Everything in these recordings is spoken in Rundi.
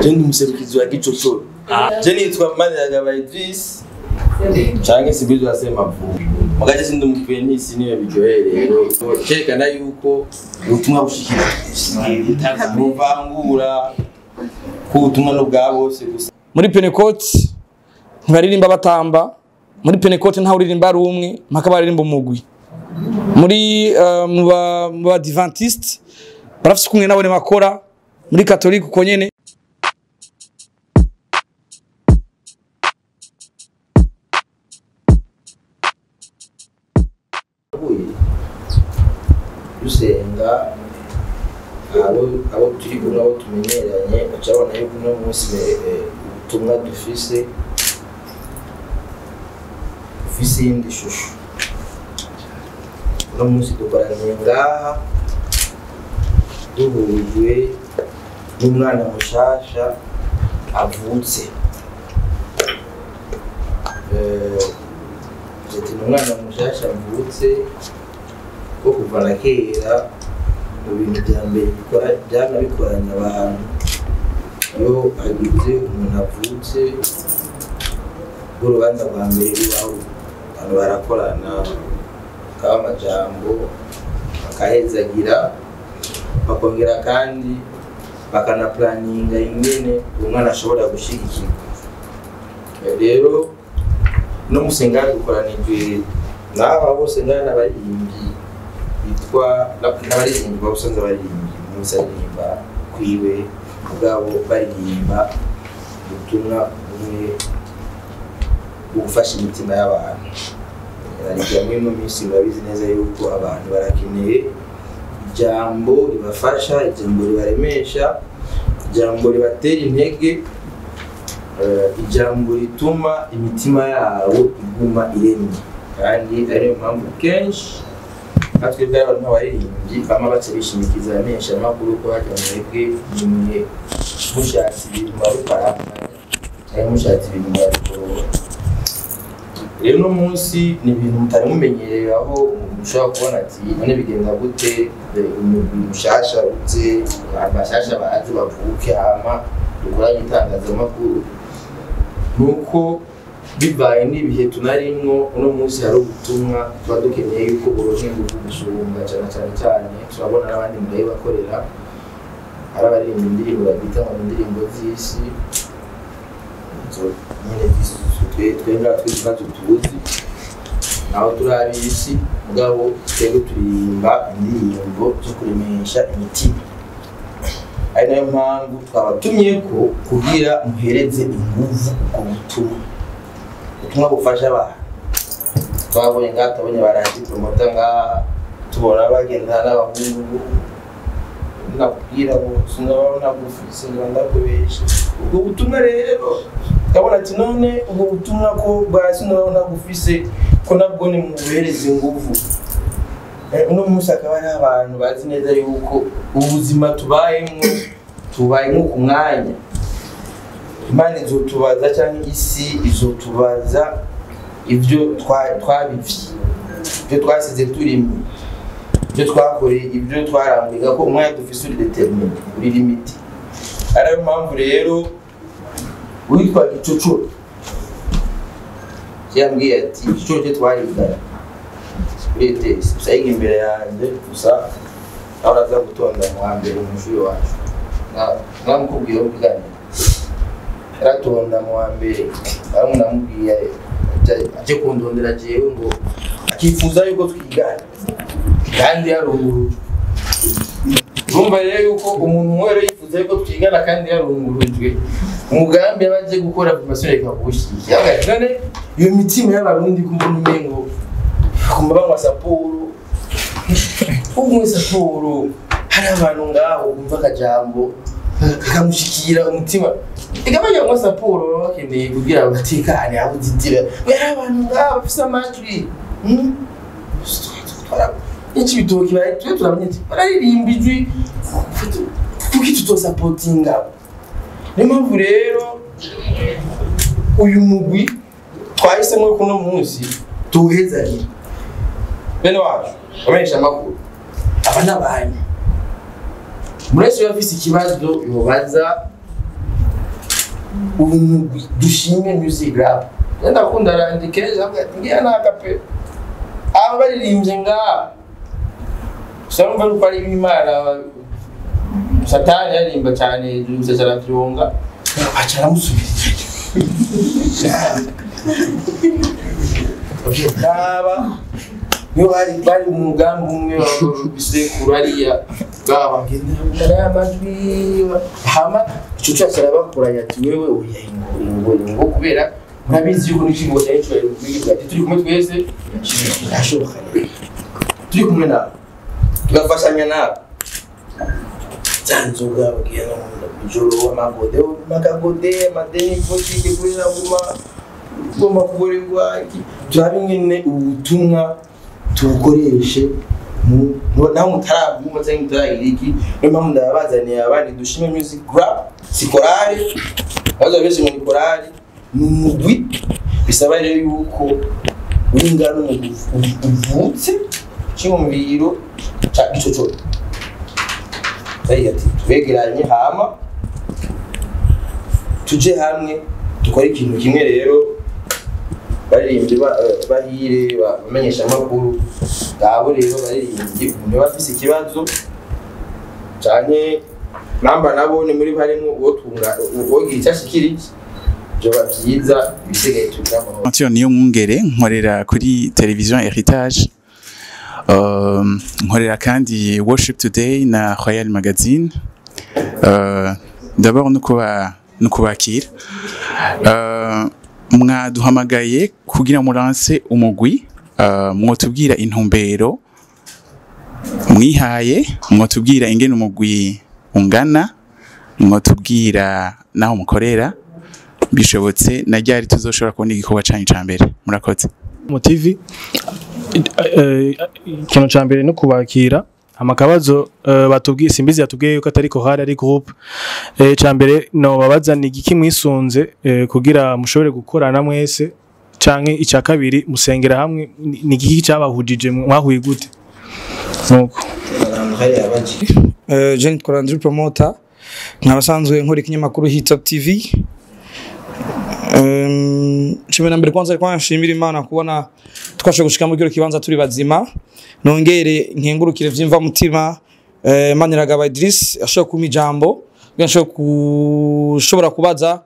Je ndi umuserukizi wa Gicocoro. Je nitwa Maniragaba Idris canke Sibizwa Semavubu. Mugaje sindi umupenisi niwe biryoheye rero. Cerekana yuko ubutumwa bushikira buvangura ko ubutumwa n'ubwa bose gusa. Muri Pentecote ntibaririmba batamba, muri Pentecote nta uririmba ari umwe, mpaka baririmba umugwi. Muri mu ba Adventiste barafise kumwe nabo bakora, muri Catholique uko nyene. Dusenga abo turi kumwe, abo tumenyeranye, baca babona yuko uno munsi ubutumwa dufise ufise iyindi shusho. Uno munsi dukoraniye ngaha duhujwe n'umwana mushasha avutse. Ni umwana mushasha avutse ko kuva na kera mu bintu bya mbere byanabikoranye abantu. Iyo hagize umuntu avutse, urubanza rwa mbere rubaho, abantu barakorana, bakaba amajambo, bakahezagira, bakongera kandi bakanaplaninga ingene uwo mwana ashobora gushigikirwa. Rero no musenga dukoranijwe n'aba bose n'abaririmbyi bitwa n'abaririmbyi babusanzwe baririmbyi musa aririmba kwiwe ubwabo baririmba ubutumwa bumwe bwo gufasha imitima y'abantu. Ariko muri ino minsi murabizi neza yuko abantu barakeneye ijambo ribafasha, ijambo ribaremesha, ijambo ribatera intege, ijambo rituma imitima yabo iguma iremye. Kandi ariyo mpamvu kenshi natwe bw'abantu b'abaririmbyi bama baca bishimikiza abamenyesha amakuru ko harya mwebwe nimwe mushatse ibintu murabiparanganya canke mushatse ibintu murabikorora. Rero uno munsi ni ibintu mutari mumenyereye, aho mushobora kubona ati none bigenda gute, umugwi mushasha uze, abantu bashasha baze bavuke hama dukoranye itangazamakuru. Nuko bivaye n'ibihe tunarimwo, uno munsi hari ubutumwa tuba dukeneye yuko buronka inguvu gusumba cane cane cane. Turabona n'abandi murayibakorera, hari abaririmba indirimbo babita ngo indirimbo z'isi, izo nyene z'isi twe ngaha twese ntazo tuzi, naho turi ab'isi, mugabo twebwe turirimba indirimbo zo kuremesha imitima. Ari nayo mpamvu twabatumyeko kugira muhereze inguvu ubwo butumwa, ubutumwa bufasha abantu. Twabonye ngaha, tubonye baraje promota ngaha, tubona bagenda n'abahungu, nakubwira ngo sinabona gufise ndakubesha. Ubwo butumwa rero ndabona ati none ubwo butumwa ko bwa sinabona gufise ko nabwo ni mubuhereze inguvu. Uno munsi akaba ari abantu bazi neza yuko ubuzima tubayemwo tubayemwo ku mwanya. Imana izotubaza canke isi izotubaza ivyo twabivye, ivyo twasize turimye, ivyo twakoreye, ivyo twarambika, ko umwanya dufise uri determine, uri limite. Ariyo mpamvu rero witwa Gicocoro yambwiye ati Gicocoro cyo twarigana kuri ETS, gusa yiga imbere yanjye, gusa aho araza gutonda mu wa mbere mu ishuri wacu. Namukubwiye ubwanjye yaratonda mu wa mbere, baramubwiye aje kundondera jewe ngo akifuza yuko twigana kandi yarungurujwe. Urumva rero yuko umuntu umwe rero yifuza yuko twigana kandi yarungurujwe, umugambi aba aje gukora formation reka kuwushyigikira. None iyo mitima y'abarundi kumbona umengo kumva banywa saporo, unywe saporo, hari abantu ngaho umva akajambo kakamushikira umutima. Eka banywa saporo baba bakeneye kugira batekane aho uzitira. Hari abantu ngaho bafise amajwi. Iki bitoki twe turamenye bararirimba ijwi, kuki tutosapotinga? Niyo mpamvu rero uyu mugwi twahisemo ko uno munsi tuwuhezagira. Bene wacu bamenyesha amakuru, aba n'abanyu. Umuntu wese iyo afise ikibazo yobaza Uyu mugwi Dushime Music Rap, ndakunda arandika kenshi, avuga ati ngiya naka pe, aba baririmbye ngaha gusa numva yuko ari Imana. Satani yaririmba cyane gusa aravyonga, aca aramusubiza naba niyo bari mu mugambi umwe bisekuru hariya bwaba ngenda y'amajwi. Hama ico cyose arabakoranya ati: "Wewe oya, ingo ingo ingo," kubera murabizi yuko n'ikigo cyari cyubahiro kubivuga ati turi kumwe twese birashoboka rero, turi kumwe nawe tugafashanya nawe za nzoga bagenda ijoro, amagode makagode, amadeni botike kubera guma ugomba kugoregwa iki. Turabe ingene ubutumwa tubukoreshe naho mutarabwumva cyangwa mutaragira iki. Niyo mpamvu ndabazaniye abandi Dushime Music Rap. Si korali, abaza benshi ngo ni korali, ni umugwi. Bisaba rero yuko uri ngano umugwi uvutse cyumviro ca ico cyo ati tubegeranye, hama tuje hamwe dukore ikintu kimwe. Rero baririmbyi bahire bamenyesha amakuru ngabo rero baririmbyi, umuntu aba afise ikibazo canke namba nabo ni muri harimo uwo tunga uwogira icyo ashikirije, vyoba vyiza, ibisigaye tugira amahoro. Antion niyo mwungere, nkorera kuri television Heritage. Nkorera kandi Worship Today na Royal Magazine. D'abord no kubakira. Mwaduhamagaye kugira muranse umugwi, mwotubwira intumbero mwihaye, mwotubwira ingene umugwi ungana, mwotubwira naho mukorera, bishobotse na ryari tuzoshobora kubona igikorwa canyu ca mbere. Murakoze. Mu TV, ikintu ca mbere no kubakira amakabazo, batubwiye Simbizi yatubwiye yuko atari chorale, ari groupe. Ca mbere no babaza ni igiki mwisunze kugira mushobore gukorana mwese, canke ica kabiri, musengera hamwe? Ni igiki cabahujije? Mwahuye gute? Nuko. Hariya baje. Je nitwa Landry Promoter, nkaba asanzwe nkora ikinyamakuru Hitop TV. Nshimira mbere kwanza, ariko nshimira Imana kubona twashoboye gushika muri kino kibanza turi bazima. Nongere nkengurukire vyimva mutima Maniragaba Idris ashobora kumpa ijambo kugira nshobore kushobora kubaza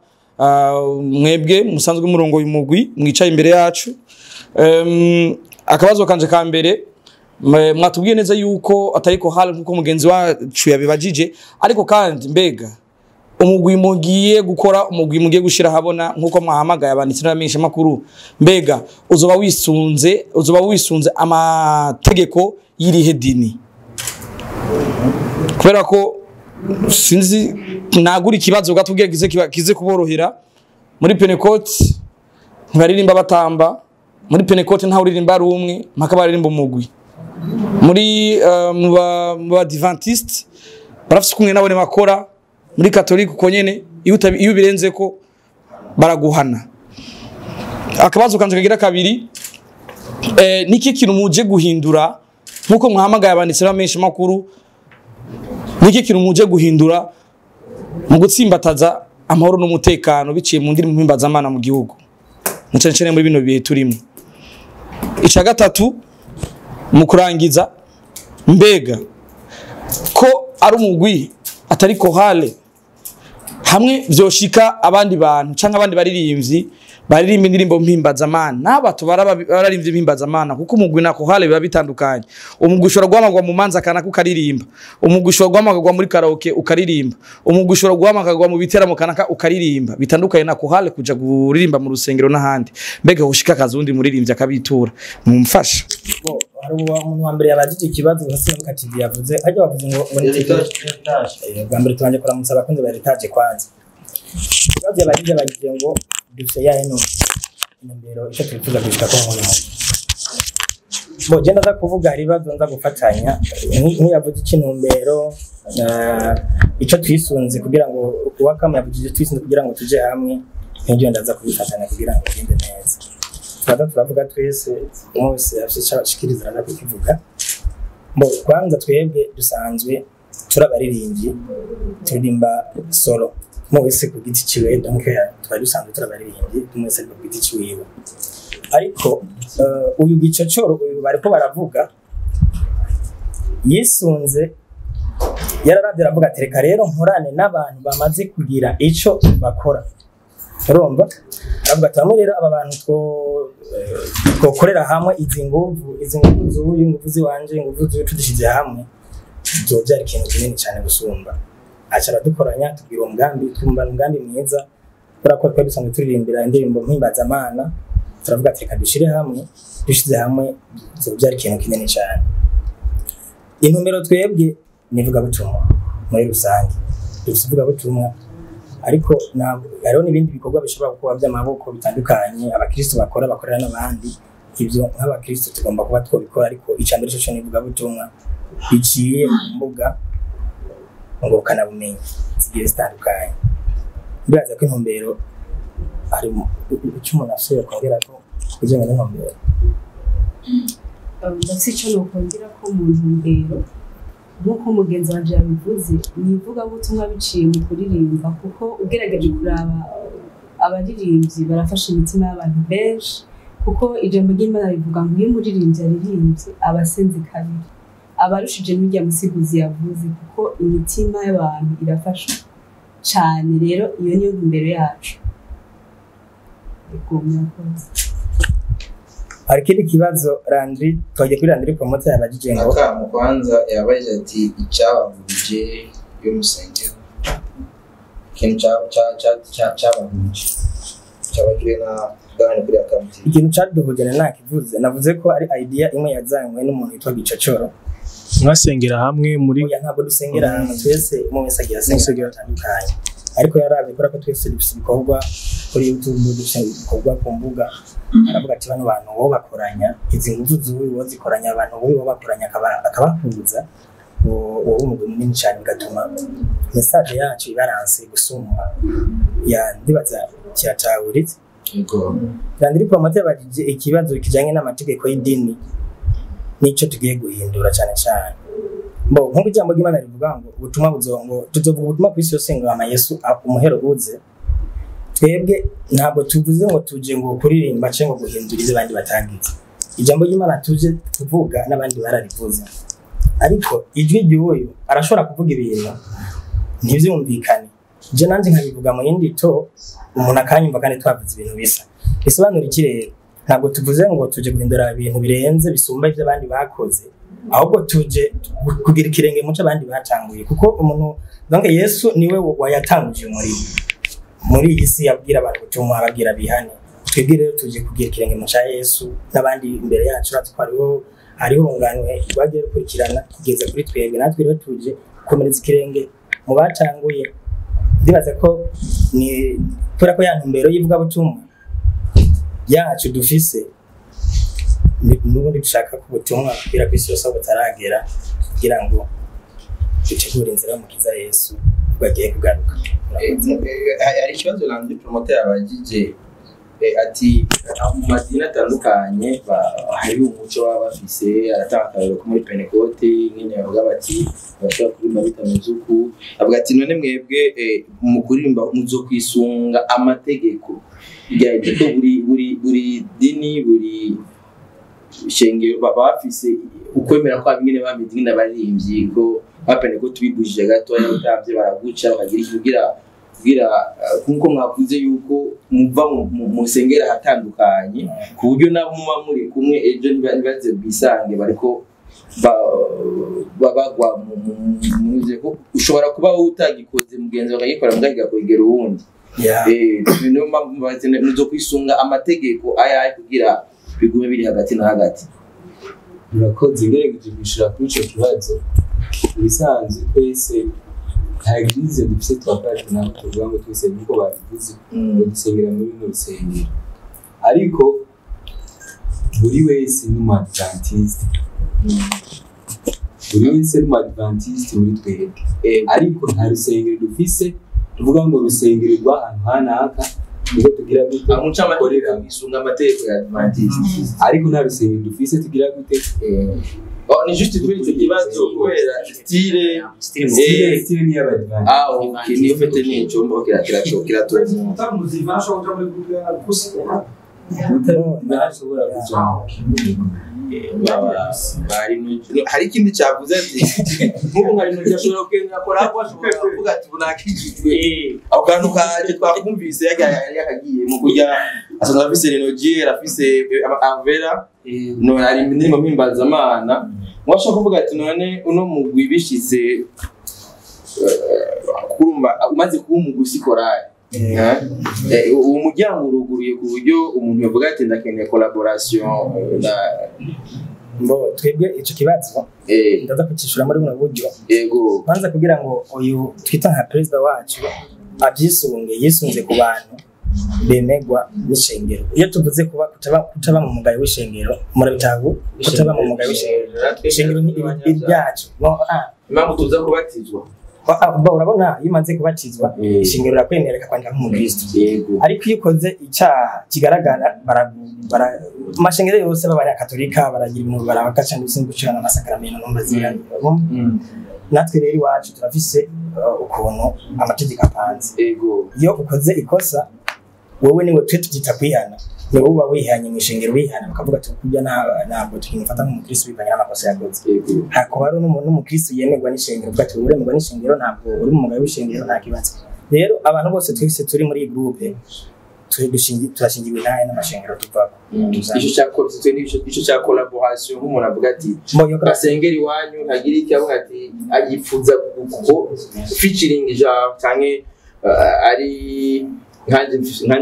mwebwe musanzwe murongoye umugwi mwicaye imbere yacu. Akabazo kanje ka mbere, mwatubwiye neza yuko atari chorale nkuko mugenzi wacu yabibajije, ariko kandi mbega umugwi mugiye gukora, umugwi mugiye gushira habona nkuko mwahamagaye abanditsi n'abamenyesha makuru, mbega uzoba wisunze amategeko y'irihe dini? Kubera ko sinzi nagura ikibazo gatubwiye kize kize kuborohera. Muri Pentecote ntibaririmba batamba, muri Pentecote ntawe uririmba ari umwe, mpaka baririmba umugwi. Muri mu ba Adventiste barafise kumwe nabo bakora, muri Catholique uko nyene, iyo ubirenze ko baraguhana. Akabazo kanje kagira kabiri, niki kintu muje guhindura nkuko muhamagaye abanditsi n'abamenyesha makuru? Niki kintu muje guhindura mu gutsimbataza amahoro n'umutekano biciye mu ndirimbo mpimbazamana mu gihugu, na cane cane muri bino bihe turimo? Ica gatatu mu kurangiza, mbega ko ari umugwi atari chorale, hamwe vyoshika abandi bantu canke abandi baririmbyi baririmba indirimbo mpimbazamana n'abato bararirimvye impimbazamana, kuko umugwi na chorale biba bitandukanye. Umugwi ushobora guhamagarwa mu manza kanaka ukaririmba, umugwi ushobora guhamagarwa muri karaoke ukaririmba, umugwi ushobora guhamagarwa mu biteramo kanaka ukaririmba, bitandukanye na chorale kuja kuririmba mu rusengero n'ahandi. Mbega hoshika akazi undi muririmbyi akabitura, mumfasha? Bo, hari umuntu wa mbere yabajije ikibazo gusa sinibuka TV yavuze, ariko bavuze ngo ni Heritage. Bwa mbere tubanje kuramutsa abakunzi ba Heritage. Kwanza ikibazo yabajije ngo dufite yahe no intumbero, icyo twifuza gushika ko nk'uyu muntu. Bo, je ndaza kuvuga, hari ibibazo nza gufatanya. Nk'uyavuze icy'intumbero, ico twisunze kugira ngo uwakamu yavuze icyo twisunze kugira ngo tuje hamwe, n'ibyo ndaza kubifatanya kugira ngo bigende neza. Turaza turavuga twese, umwe wese afise ico ashikiriza araza kukivuga. Bo, kwanza twebwe dusanzwe turi abaririmbyi, turirimba solo. Umwe wese ku giti ciwe, donc twari dusanzwe turi abaririmbyi, umwe wese ariko ku giti ciwiwe. Ariko uyu Gicocoro uyu bariko baravuga yisunze, yararavye aravuga ati: "Reka rero nkorane n'abantu bamaze kugira ico bakora." Urumva, aravuga ati: "Bamwe rero aba bantu twokorera hamwe izi nguvu z'uyu, inguvu ziwanje, inguvu z'uyu, tudushize hamwe zovyara ikintu kinini cyane gusumba." Aca aradukoranya, tubwira uwo mugambi, twumva ni umugambi mwiza, kubera ko twari dusanzwe turirimbira indirimbo mpimbazamana. Turavuga ati: "Reka dushire hamwe, dushize hamwe zovyara ikintu kinini cyane." Intumbero twebwe ni ivugabutumwa muri rusange, dufite ivugabutumwa, ariko hariho n'ibindi bikorwa bishobora kuba by'amaboko bitandukanye abakristo bakora, bakorera n'abandi. Ibyo nk'abakristo tugomba kuba twabikora, ariko icya mbere cyo ni ivugabutumwa biciye mu mbuga ngurukanabumenyi zigiye zitandukanye. Ndibaza ko intumbero hari icyo umuntu ashoboye kongera ko kugira n'intumbero. Ndafise icyo nokongera ko mu ntumbero, nk'uko mugenzi wanje yabivuze, ni ivugabutumwa biciye mu kuririmba, kuko ugerageje kuraba abaririmbyi barafasha imitima y'abantu benshi, kuko ijambo ry'Imana rivuga ngo iyo umuririmbyi aririmbye aba asenze kabiri, aba arushije n'urya musiguzi yavuze, kuko imitima y'abantu irafashwa cane. Rero iyo niyo ntumbero yacu. Ego, murakoze. Hari ikindi kibazo Landry, twagiye kuri Landry Promoter, yabajije ngo Akamu kwanza yabajije ati: "Icyabahuje iyo musengero, ikintu cyabahuje." Cyabajijwe na Gahani kuri akamuti. Ikintu caduhuje na nakivuze, navuze ko ari idea imwe yazanywe n'umuntu witwa Gicocoro. Mwasengera hamwe muri Oya, ntabwo dusengera hamwe twese, umwe wese agira asengera atandukanye, ariko yaravye kubera ko twese dufise ibikorwa kuri YouTube, dufise ibikorwa ku mbuga, aravuga ati: "Bano bantu bo bakoranya izi nguvu z'uyu, bo zikoranya abantu bo bakoranya akabahuza, wowe umugwi munini cyane, bigatuma message yacu ibaranse gusumba." Ya, ndibaza kiratahuritse. Yego. Landry Promoter yabajije ikibazo kijanye n'amategeko y'idini nico tugiye guhindura cyane cyane. Bo nk'uko ijambo ry'Imana rivuga ngo ubutumwa buzongo tuzovuga ubutumwa ku isi yose ngo ama Yesu umuhero uze. Twebwe ntabwo tuvuze ngo tuje ngo kuririmba cyangwa ngo guhindura ibyo abandi batagize. Ijambo ry'Imana tuje tuvuga n'abandi bararivuze, ariko ijwi ry'uyu arashobora kuvuga ibintu ntibyumvikane, je nanje nkabivuga mu yindi to, umuntu akanyumva kandi twavuze ibintu bisa. Bisobanura iki rero? Ntabwo tuvuze ngo tuje guhindura ibintu birenze bisumba ibyo abandi bakoze, ahubwo tuje kugira ikirenge mu cyo abandi batanguye, kuko umuntu, donc Yesu niwe wayatanguje umurimo muri iyi si, yabwira abantu ubutumwa, ababwira bihane. Twebwe rero tuje kugira ikirenge mu cya Yesu n'abandi imbere yacu. Uratse ko hariho urungano rwagiye rukurikirana kugeza kuri twebwe. Natwe rero tuje gukomereza ikirenge mu batanguye. Ndibaza ko ni kubera ko ya ntumbero y'ivugabutumwa yacu dufise n'ubundi dushaka ko ubutumwa bukwira ku isi yose aho butaragera, kugira ngo dutegure inzira y'Umukiza Yesu ubwo agiye kugaruka. Hari ikibazo Landry Promoter yabajije, ati mu madini atandukanye hariho umuco baba bafise. Aratanga akarorero ko muri Pentecote nyine bavuga bati bashobora kuririmba bitameze uku. Avuga ati: "None mwebwe mu kuririmba muzokwisunga amategeko ko buri dini, buri shengero baba bafise ukwemera kwabo ingene bameze, ingene abaririmbyi ko ba Pentecote bibujije gatoya utavye baraguca bakagira iki, kugira nkuko mwavuze yuko muva mu nsengero ahatandukanye, ku buryo nabo muba muri kumwe ejo ntibaze bwisange bariko bagwa mu ushobora kuba wowe utagikoze, mugenzi wawe akagikora, mbwa kigakwegera uwundi." Niyo mpamvu muzo kwisunga amategeko ayahe kugira bigume biri hagati na hagati? Murakoze. Ngerageje kwishura kuri ico kibazo, ibisanzwe twese nta église dufise twakora ntabwo tuvuga ngo twese, nkuko babivuze, ngo dusengera muri runo rusengero, ariko buri wese ni umu adventiste, buri wese ni umu adventiste muri twebwe, ariko nta rusengero dufise tuvuga ngo urusengero rw'ahantu hanaka. Niko tugira gute? Amuca isunga amategeko ya Adventiste. Ariko nta rusengero dufise, tugira gute? Oh, ni juste kubera icyo kibazo, kubera style. Style ni y'abadivantiste. Ah, ok, niyo fete nico mbo kira kirato. Ntashobora kujamo. Hari ikindi cyavuze ati nk'ubu nka Rinogi ashobora kugenda akora aho, ashobora kuvuga ati ubu nakijijwe. Ako kantu kaje twakumvise yakagiye mu kurya, asanzwe afise Rinogi, arafise Avera, none hari indirimbo mpimbazamana. Mwashobora kuvuga ati none uno mugwi bishize kurumva umaze kuba umugwi si korali. Uwo muryango uruguruye ku buryo umuntu yavuga ati ndakeneye collaboration na Mbo twebwe ico kibazo ndaza kucishura muri buno buryo. Yego. Kwanza kugira ngo uyu twita nka perezida wacu abyisunge, yisunze ku bantu bemegwa n'ishengero. Iyo tuvuze kuba kutaba mu mugayo w'ishengero, murabitabu kutaba mu mugayo w'ishengero. Ishengero ni iryacu. No, impamvu tuza kubatizwa. Urabona iyo umaze kubatizwa ishengero rirakwemera rikakwandika nk'umukristo. Yego. Ariko iyo ukoze icyaha kigaragara, amashengero yose b'abanyakatolika baragira ibintu barabagaca ndetse no gucurana amasakaramento n'amazina. Natwe rero iwacu turafise ukuntu amategeko apanze. Yego. Iyo ukoze ikosa wowe niwe twe tubyita kwihana, ni wowe uba wihanye mu ishengero, wihana bakavuga ati kurya ntabwo tukimufata nk'umukristo bivanye n'amakosa yakoze. Hakaba hari n'umukristo yemerwa n'ishengero, uvuga ati uremerwa n'ishengero ntabwo uri mu mugayo w'ishengero, nta kibazo. Rero abantu bose twese turi muri iyi groupe turashingiwe naye n'amashengero tuvako. Ico cya collaboration, nk'umuntu avuga ati asengera iwanyu ntagira icyo avuga ati ayifuza kuko featuring genre canke ari nkanjye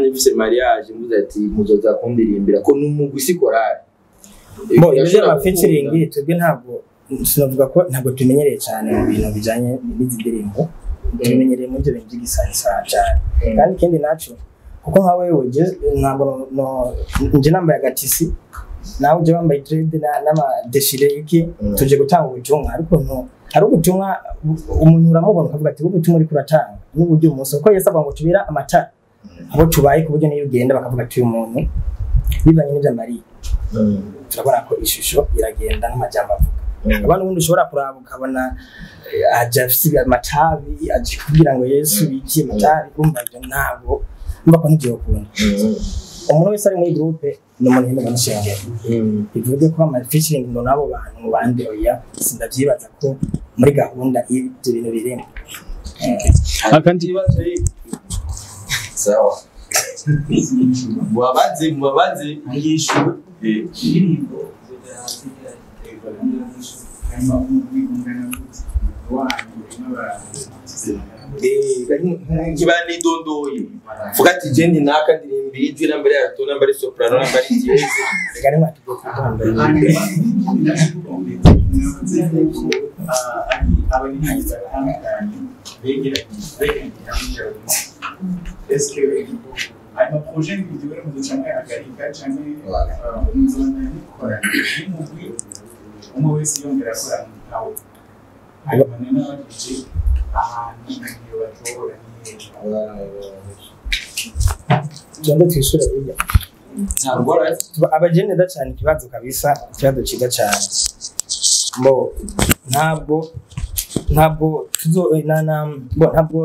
mfise mariage mvuze ati muzoza kundirimbira ko n'umugwi si korali. Bo ibyo bya featuring twebwe ntabwo sinavuga ko ntabwo tumenyereye cyane mu bintu bijanye n'izi ndirimbo, tumenyereye mu byo bintu by'igisansa cyane. Kandi ikindi naco kuko nka wewe ntabwo nje nambaye agatisi nawe uje wambaye dread n'ama déchiré iki, tuje gutanga ubutumwa, ariko hari ubutumwa umuntu uramubona ukavuga ati ubutumwa uri kuratanga n'uburyo umunsi kuko Yesu avuga ngo tubira amatara abo tubaye, ku buryo niyo ugenda bakavuga ati uyu muntu bivanye n'ibyo amariye. Turabona ko ishusho iragenda n'amajambo avuga. Abantu ubundi ushobora kuraba ukabona aje afite amatabi aje kugira ngo Yesu bikiye amatabi, kumva ibyo ntabwo mba ko ntibyokunda. Umuntu wese ari muri groupe ni umuntu yemerwa n'ishengero. Bivuge ko ama featuring ngo n'abo bantu mu bandi oya, sindavyibaza ko muri gahunda y'ibyo bintu birimo. Akandi sawa mubabaze yishuwe indirimbo ntibanidondoye vuga ati je ndi naka ndirimba ijwi nambere ya alto nambere soprano nambere dièse. Reka nimwatubwiye kwidondora. Abaririmbyi batandukanye begeranye hamwe, eske ayo maproje n'ibyo muzoca mwayahagarika canke muzobandanya mukorana n'umugwi umwe wese yongera akorana nkawe? Hanyuma n'abajije ahantu iyo batora ni hehe? Tugende twishure hirya. Abaje neza cyane ikibazo kabisa, ikibazo cyiza cyane. Bo ntabwo tuzo bo ntabwo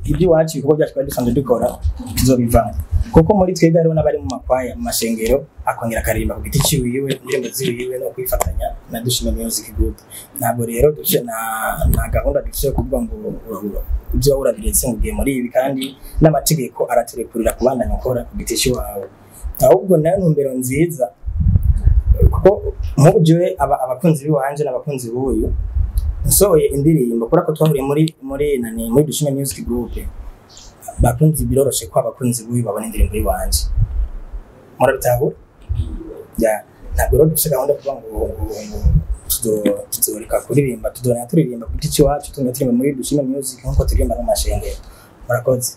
iby'iwacu ibikorwa byacu twari dusanzwe dukora tuzobivanga, kuko muri twebwe hariho n'abari mu makwaya mu mashengero akongera akaririmba ku giti ciwiwe indirimbo ziwiwe no kwifatanya na Dushime Music Group. Ntabwo rero dufite na gahunda dufite yo kuvuga ngo ibyo urabiretse ngo ugiye muri ibi, kandi n'amategeko araturekurira kubandanya ukora ku giti ciwawe. Ahubwo nayo ntumbero nziza, kuko nk'ubu jewe abakunzi b'iwanje n'abakunzi b'uyu nsohoye indirimbo kubera ko twahuriye muri nani muri Dushime Music Group, bakunzi biroroshe ko abakunzi b'uyu babona indirimbo y'iwanje. Murabitahura? Ya, ntabwo rero dufite gahunda kuvuga ngo tuzoreka kuririmba, tuzoreka turirimba ku giti c'iwacu, tugenda turirimba muri Dushime Music nk'uko turirimba no mu mashengero. Murakoze.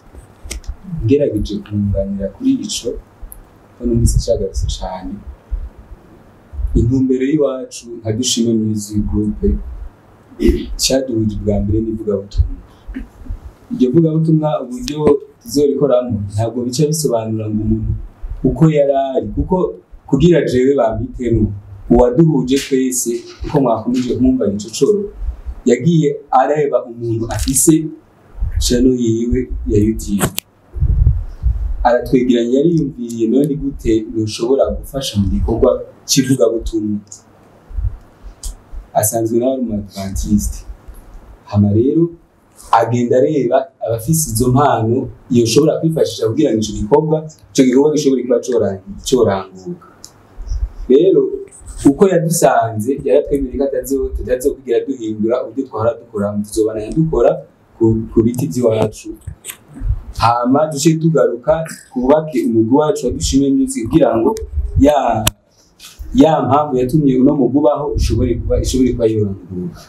Ngerageje kunganira kuri ico ko numvise cagarutse cane. Intumbero y'iwacu nka Dushime Music Group cyaduhuje bwa mbere n'ivugabutumwa. Iryo vugabutumwa uburyo tuzorikoramo ntabwo bica bisobanura ngo umuntu uko yarari, kuko kugira jewe bampitemo uwaduhuje twese uko mwakomeje kumwumva Gicocoro yagiye areba umuntu afise channel yiwe ya YouTube aratwegeranya, yariyumviriye none gute ntushobora gufasha mu gikorwa cy'ivugabutumwa, asanzwe nawe ari umu Adventiste. Hama rero agenda areba abafise izo mpano yoshobora kwifashisha kugira ngo ico gikorwa gishobore kuba coranguka. Rero uko yadusanze yaratwemereye ko tutazokwigira duhindura uburyo twahora dukora, tuzobana dukora ku biti by'iwacu, hama duce tugaruka twubake umugwi wacu wa Dushime Music kugira ngo ya mpamvu yatumye uno mugwi ubaho ishobore kuba yoranguka.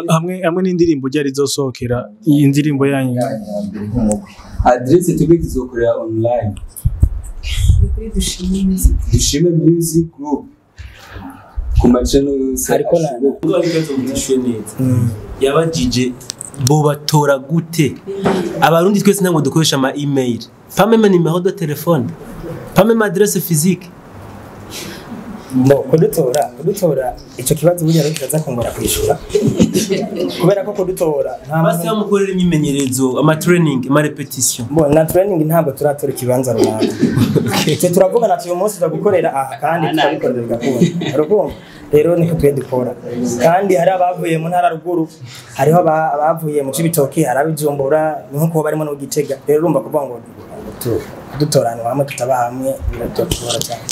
Hamwe n'indirimbo ryari zosohokera iyi ndirimbo yanyu adresse twebwe tuzokorera online kuri Dushime Music, Dushime Music Group ku macano yose. Ariko yabajije bo batora gute abarundi twese ntabwo dukoresha ama email, pas même numéro de téléphone, pas même adresse physique. Bo kudutora ico kibazo burya rero kiraza kungora kwishura kubera ko kudutora nta basi bamukorera imyimenyerezo, ama training, ama repetition. Bo na training ntabwo turatora ikibanza runaka. Twe turavuga na uyu munsi turagukorera aha kandi tukabikorera bigakunda. Urukumva rero niko twe dukora, kandi hari abavuye mu ntara ruguru, hariho abavuye mu Cibitoki, hari abijumbura nkuko barimo no Gitega. Rero urumva kuvuga ngo dutoranwa hamwe tutaba hamwe biratugora cyane.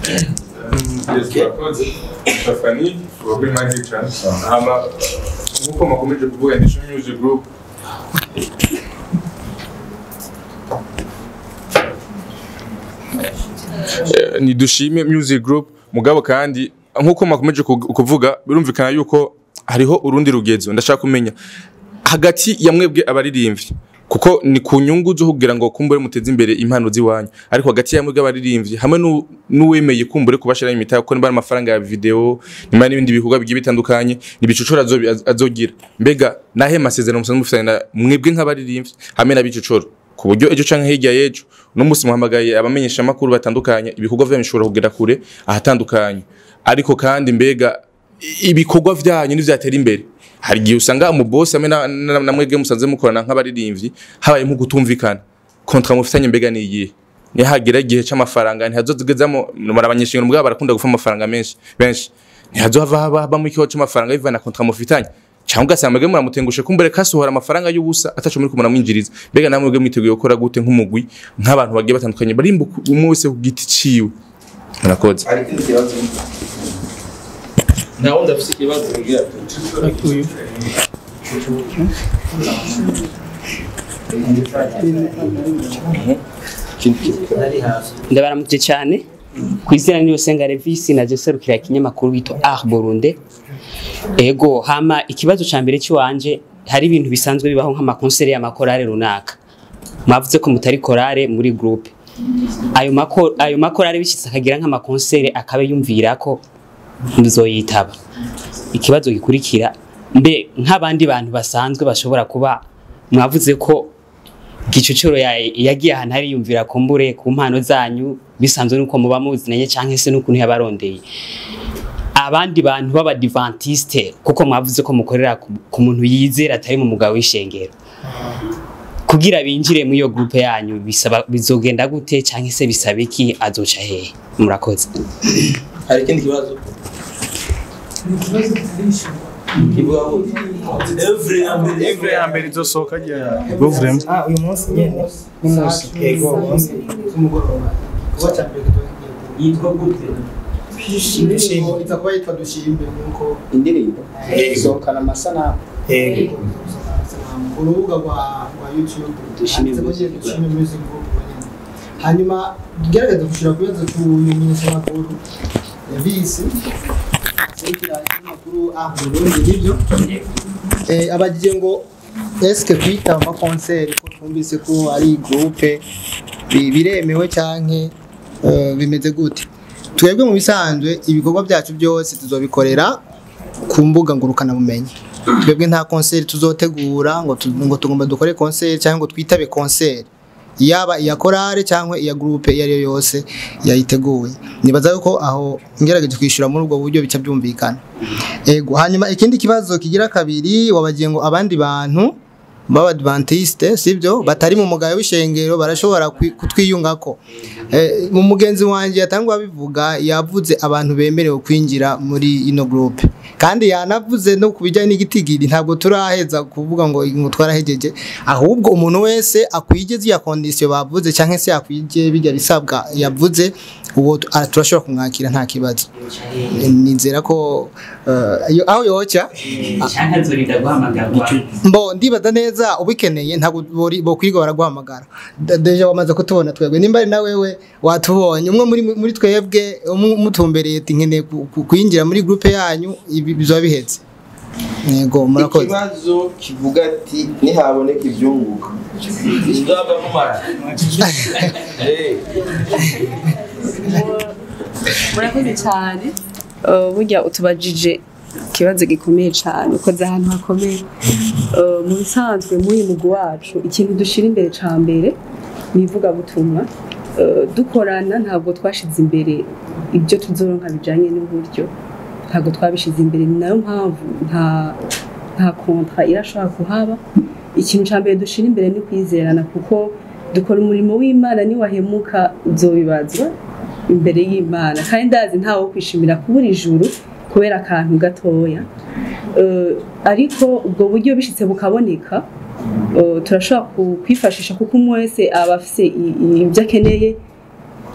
Yes, murakoze Stefani kuri Magic Chance. Hama nkuko makomeje kuvuga ni Dushime Music Group ni Dushime Music Group mugabo, kandi nkuko makomeje kuvuga birumvikana yuko hariho urundi rugezo. Ndashaka kumenya hagati ya mwebwe abaririmbyi, kuko ni ku nyungu zo kugira ngo kumbure muteze imbere impano ziwanyu, ariko hagati ya mwebwe abaririmbyi hamwe n'uwemeye kumbure kubashira imitahe, kuko niba amafaranga ya video nimba n'ibindi bikorwa bigiye bitandukanye nibicucora azogira, mbega nahe masezerano musanzwe mufitanye na mwebwe nk'abaririmbyi hamwe n'abicucoro, ku buryo ejo canke hirya y'ejo no musi muhamagaye abamenyesha makuru batandukanye ibikorwa vyanyu bishobora kugera kure ahatandukanye. Ariko kandi mbega ibikorwa vyanyu nivyatera imbere, hari igihe usanga mu boss hamwe na mwebwe musanze mukorana nk'abaririmbyi habaye nko gutumvikana, contrat mufitanye mbega ni iyihe? Nihagira igihe c'amafaranga ntihazozigezamo murabanyeshingano mugabo barakunda gufa amafaranga menshi benshi, ntihazohava habamo ikibazo c'amafaranga bivana contrat mufitanye, cyangwa ugasanga mwebwe muramutengushe kumbere kasohora amafaranga y'ubusa ataco muri kumuramwinjiriza. Mbega namwe mwebwe mwiteguye gukora gute nk'umugwi nk'abantu bagiye batandukanye barimba umwe wese ku giti ciwe? Murakoze. Nta wundi afise ikibazo kugira uyu Ndabaramutse cyane ku izina ni Yosenga Revisi na Jeserukira ikinyamakuru bito Art Burundi. Ego hama ikibazo ca mbere ciwanje, hari ibintu bisanzwe bibaho nk'amakonseri y'amakorale runaka, mwavuze ko mutari korale muri groupe, ayo makorale bishitse akagira nk'amakonseri akabe yumvira ko muzoyitaba. Ikibazo gikurikira, mbe nk'abandi bantu basanzwe bashobora kuba mwavuze ko Gicocoro yagiye ahantu hari yumvira kumbure ku mpano zanyu bisanzwe nuko muba muzinanye canke se n'ukuntu yabarondeye, abandi bantu b'abadiventiste kuko mwavuze ko mukorera ku muntu yizera atari mu mugabo w'ishengero, kugira binjire mu iyo groupe yanyu bisaba bizogenda gute canke se bisaba iki, azoca hehe? Murakoze. Hari ikindi kibazo? Evre ya mbere izosohoka ryari? Go vraiment. Uyu munsi nyene n'umunsi yego umunsi z'umugoroba kuba cya mbere yitwa gute? Dushime iza kuba yitwa Dushime nuko indirimbo isohokana amasanamu yego urubuga rwa YouTube Dushime Music Group. Hanyuma gerageza gushira kubazo cy'umumenyeshamakuru Visi amakuru Burundi nibyo abagiye ngo eske kwitaba ama concert ko twumvise ko ari groupe biremewe canke bimeze gute? Twebwe mu bisanzwe ibikorwa byacu byose tuzobikorera ku mbuga ngurukana bumenyi. Twebwe nta concert tuzotegura ngo tugomba dukore concert cyangwa ngo twitabe concert, yaba iya korale cyangwa iya groupe iyo ari yo yose yayiteguye. Nibaza yuko aho ngerageje kwishyura muri ubwo buryo bica byumvikana. Ego, hanyuma ikindi kibazo kigira kabiri wabagiye ngo abandi bantu b'abadventiste, sibyo, batari mu mugayo w'ishengero barashobora kutwiyungako. Mu mugenzi wanje yatangwa bivuga, yavuze abantu bemerewe kwinjira muri ino groupe, kandi yanavuze no kubijyanye n'igitigiri. Ntabwo turaheza kuvuga ngo twarahejeje, ahubwo umuntu wese akwije ya condition bavuze cyangwa se akwije bijya bisabwa yavuze, uwo turashobora kumwakira nta kibazo. Nizera ko aho yoca Canke azorinda guhamagarwa? Mbo ndibaza neza ubikeneye ntabwo bokwirirwa baraguhamagara. Déjà wamaze kutubona twebwe, nimba ari na wewe watubonye, umwe muri twebwe umutumbereye ati nkeneye kwinjira muri groupe yanyu, ibi bizoba bihetse. Yego, murakoze. Ikibazo kivuga ati nihaboneka ibyunguka nzaba mumara. Murakoze cyane. Burya utubajije ikibazo gikomeye cyane, ukoze ahantu hakomeye. Mu bisanzwe muri mugwi wacu ikintu dushira imbere ca mbere ni ivugabutumwa. Dukorana ntabwo twashize imbere ibyo tuzoronka bijanye n'uburyo, ntabwo twabishize imbere. Ni nayo mpamvu nta contrat irashobora kuhaba. Ikintu ca mbere dushira imbere ni kwizerana, kuko dukora umurimo w'Imana, niwahemuka uzobibazwa imbere y'Imana, kandi ndazi ntawo kwishimira kubura ijuru kubera akantu gatoya. Ariko ubwo buryo bishitse bukaboneka, turashobora kwifashisha, kuko umwe wese aba afise ibyo akeneye.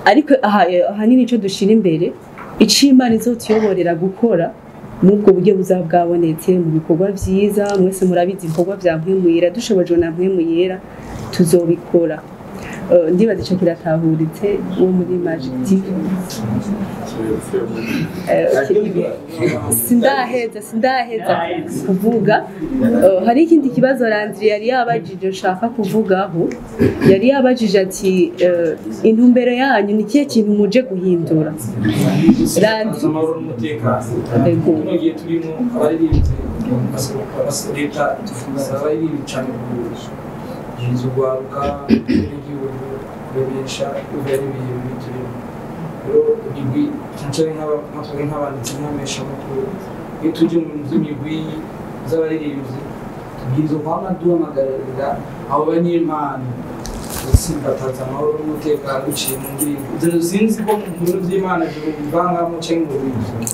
Ariko ahanini ico dushira imbere, ico Imana izotuyoborera gukora mubwo buryo buzaba bwabonetse mu bikorwa vyiza, mwese murabizi ibikorwa vya Mpwemu Yera, dushobojwe na Mpwemu Yera tuzobikora. Ndibaza ico kiratahuritse uwo muri Magic TV. Sindaheza kuvuga. Hari ikindi kibazo Landry yari yabajije nshaka kuvugaho. Yari yabajije ati intumbero yanyu ni kihe kintu muje guhindura? Landry, amahoro n'umutekano. Kino gihe turimo abaririmbyi leta abaririmbyi cyane kugurisha urwaruka rw'igihugu, kuremesha biba ari ibihe bibi turimo. Rero imigwi cyane cyane nk'abanditsi nk'abamenyeshamakuru, iyo tuje mu bintu by'imigwi z'abaririmbyi tubwirizwa kwama duhamagarira abo banyempano gutsimbataza amahoro n'umutekano biciye mu ndirimbo. Ivyo sinzi ko mu bintu vy'Imana bivangamo canke ngo bivuge,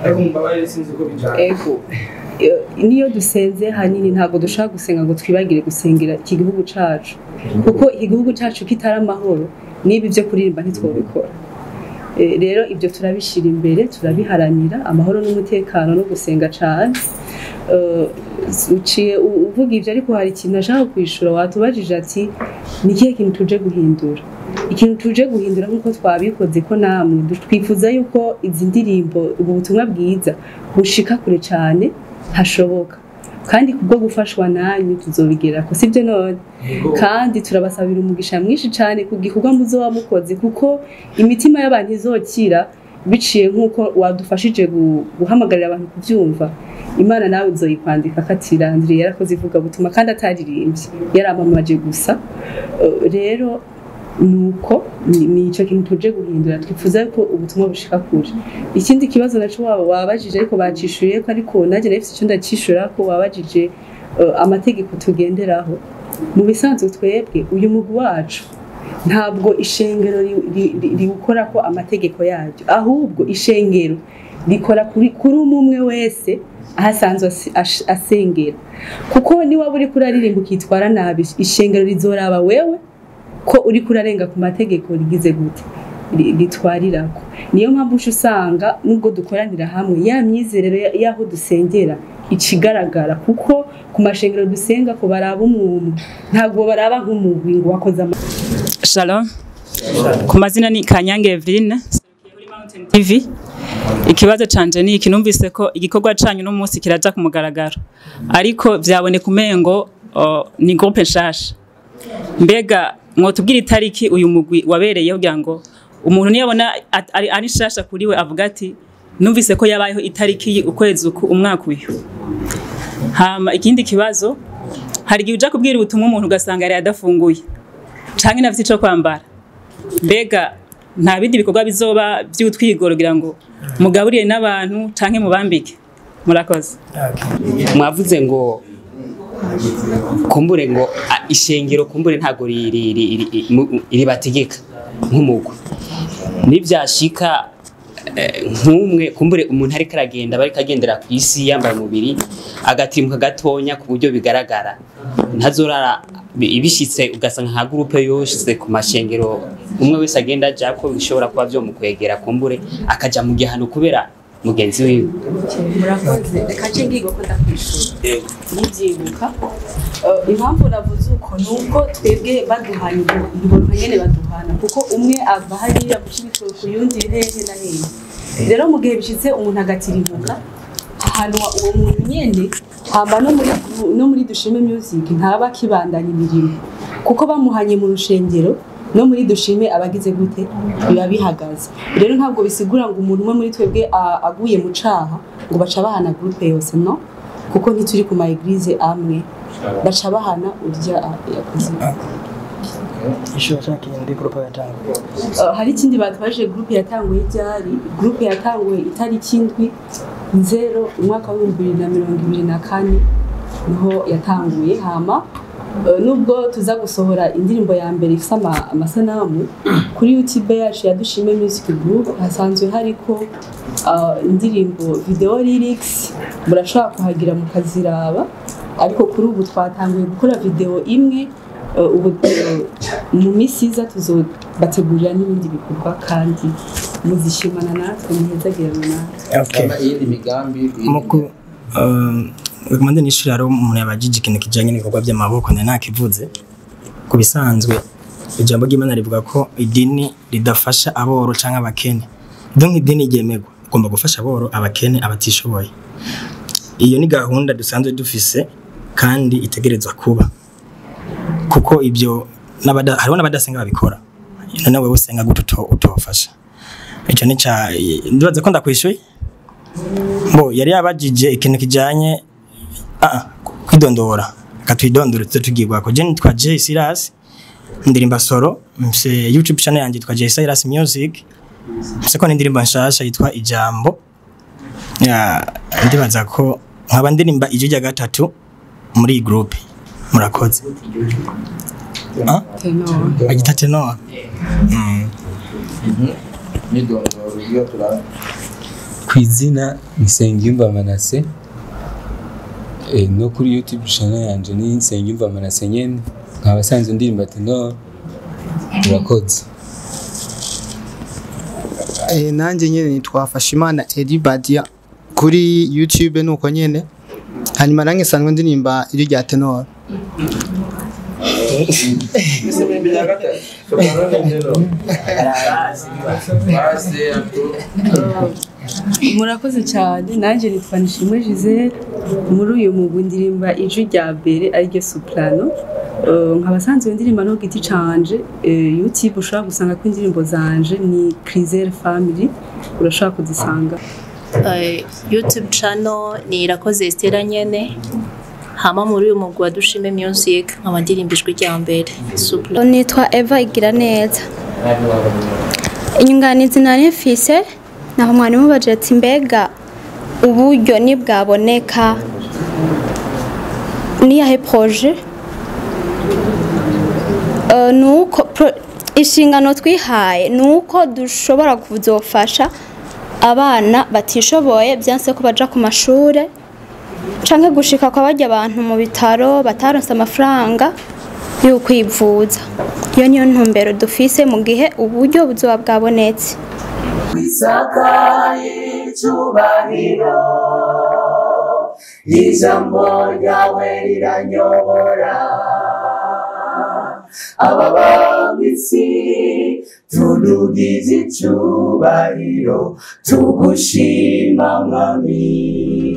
ariko mumbabarire sinzi ko bijana. Ego. Niyo dusenze hanini ntabwo dushaka gusenga ngo twibagire gusengera iki gihugu cacu, kuko iki gihugu cacu kitari amahoro niba ibyo kuririmba ntitwobikora. Rero ibyo turabishira imbere, turabiharanira amahoro n'umutekano no gusenga cane. Uciye uvuga ivyo, ariko hari ikintu nashaka kwishura. Watubajije ati ni ikihe kintu tuje guhindura? Ikintu tuje guhindura nk'uko twabikoze ko namwe twifuza yuko izi ndirimbo, ubu butumwa bwiza bushika kure cane hashoboka, kandi kubwo gufashwa nanyu tuzobigerako, sibyo none? Kandi turabasabira umugisha mwinshi cane ku gikorwa muzoba mukoze, kuko imitima y'abantu izokira biciye nk'uko wadufashije guhamagarira abantu kuvyumva. Imana nawe uzoyikwandika kati Landry yarakoze ivuga butuma kandi ataririmbye, yaramamaje gusa. Rero nuko ni ico kintu tuje guhindura, twifuza ko ubutumwa bushika kure. Ikindi kibazo naco wabajije ariko bacishuye ko, ariko naje nafise ico ndacishura ko wabajije amategeko tugenderaho. Mu bisanzwe twebwe uyu mugwi wacu ntabwo ishengero riwukora ko amategeko yaryo, ahubwo ishengero rikora kuri umwe wese aho asanzwe asengera. Kuko niwaba uriko uraririmba ukitwara nabi, ishengero rizoraba wewe ko uriko urarenga ku mategeko rigize gute ritwarirako. Niyo mpamvu uca usanga nubwo dukoranira hamwe, ya myizerero y'aho dusengera ikigaragara, kuko ku mashengero dusenga ko baraba umuntu, ntabwo baraba nk'umugwi ngo wakoze. Shalom. Ku mazina ni Kanyange Eveline, kuri Mountain TV. Ikibazo canje ni iki: numvise ko igikorwa canyu no munsi kiraja ku mugaragaro, ariko vyaboneka umengo ni groupe nshasha. Mbega mwotubwira itariki uyu mugwi wabereye, kugira ngo umuntu niyabona ari nshasha kuri we avuga ati Numvise ko yabayeho itariki ukwezi uku umwaka uyu. Hama ikindi kibazo, hari igihe uja kubwira ubutumwa umuntu ugasanga yari adafunguye canke ntafise ico kwambara. Mbega nta bindi bikorwa bizoba by'utwigoro kugira ngo mugaburire n'abantu canke mubambike? Murakoze. Mwavuze ngo kumbure ngo ishengero kumbure ntago ribategeka nk'umugwi, nivyashika nk'umwe kumbure umuntu ariko aragenda bariko agendera ku isi yambaye umubiri agatimuka gatonya ku buryo bigaragara, ntazorara ibishitse ugasanga nka groupe yose ku mashengero umwe wese agenda aja ko bishobora kuba vyo mukwegera kumbure akaja mu gihano kubera mugenzi wiwe. Murakoze, reka nce ngigo ko ndakwishura nivyibuka. Impamvu navuze uko nuko twebwe baduhanye ubwo nyene baduhana, kuko umwe ava hariya guca ku yundi hehe na hehe. Rero mu gihe bishitse umuntu agatirimuka ahantu uwo muntu nyene hamba no muri Dushime Music ntaba kibandanya imirimo, kuko bamuhanye mu rushengero no muri Dushime abagize gute biba bihagaze. Rero ntabwo bisigura ngo umuntu umwe muri twebwe aguye mu caha ngo baca bahana groupe yose, no, kuko ntituri ku ma église amwe, baca bahana urya yakoze. Hari ikindi batwaje groupe yatanguye ryari? Groupe yatanguye itariki 7 umwaka wa 2024 niho yatanguye. Hama nubwo tuza gusohora indirimbo ya mbere ifite amasanamu kuri YouTube yacu ya Dushime Music Group, hasanzwe hariko indirimbo video lyrics, murashobora kuhagira mukaziraba. Ariko kuri ubu twatanguye gukora video imwe, ubu mu minsi iza tuzobategurira n'ibindi bikorwa kandi muzishimana natwe, muhezagirana natwe. Iyindi migambi Mande nishura rero umuntu yabajije ikintu kijanye n'ibikorwa by'amaboko nari nakivuze. Ku bisanzwe ijambo ry'Imana rivuga ko idini ridafasha aboro canke abakene. Donc idini ryemerwa ugomba gufasha aboro, abakene, abatishoboye. Iyo ni gahunda dusanzwe dufise kandi itegerezwa kuba, kuko ibyo hariho n'abadasenga babikora. None wewe usenga gute utofasha? Ico ni ca ndibaza ko ndakwishuye. Bo yari yabajije ikintu kijanye kwidondora, akatwidondora tutugirwa ko je nitwa Jay Silas, ndirimba solo, mfise YouTube channel yanje yitwa Jay Silas Music, mfise ko n'indirimbo nshasha yitwa Ijambo. Ya ndibaza ko nkaba ndirimba ijwi rya gatatu muri iyi groupe. Murakoze. Agita tenor. Nidondoro iyo turara. Kwizina Nsengiyumva Manase, no kuri YouTube channel yanje ni Nsengiyumva Manase nyene, nkaba sanzwe ndirimba tenor. Murakoze. Nanje nyene nitwa Fashimana Edi Badia kuri YouTube nuko nyene, hanyuma nange sanzwe ndirimba ijwi rya tenor. Murakoze cyane, nanjye nitwa Nishimwe Gisele, muri uyu mugwi ndirimba ijwi rya mbere ariryo soprano. Nkaba sanzwe ndirimba no giti canje. YouTube ushobora gusanga ko indirimbo zanje ni Crisel Family, urashobora kuzisanga. YouTube channel ni Irakoze Estera nyene, hama muri uyu mugwi wa Dushime Music nkaba ndirimba ijwi rya mbere soprano. Nitwa Eva Igiraneza. Inyunganizi nari mfise naho mwarimu baje ati mbega uburyo ni bwaboneka ni yahe projet? Nuko inshingano twihaye nuko dushobora kuzofasha abana batishoboye byanse ko baja ku mashure canke gushika kwa barya abantu mu bitaro bataronse amafaranga yo kwivuza. Iyo niyo ntumbero dufise mu gihe uburyo buzoba bwabonetse. Isaka y'icubahiro, ijambo ryawe riranyobora, ababa mw'isi tudugize icubahiro, tugushima Mwami.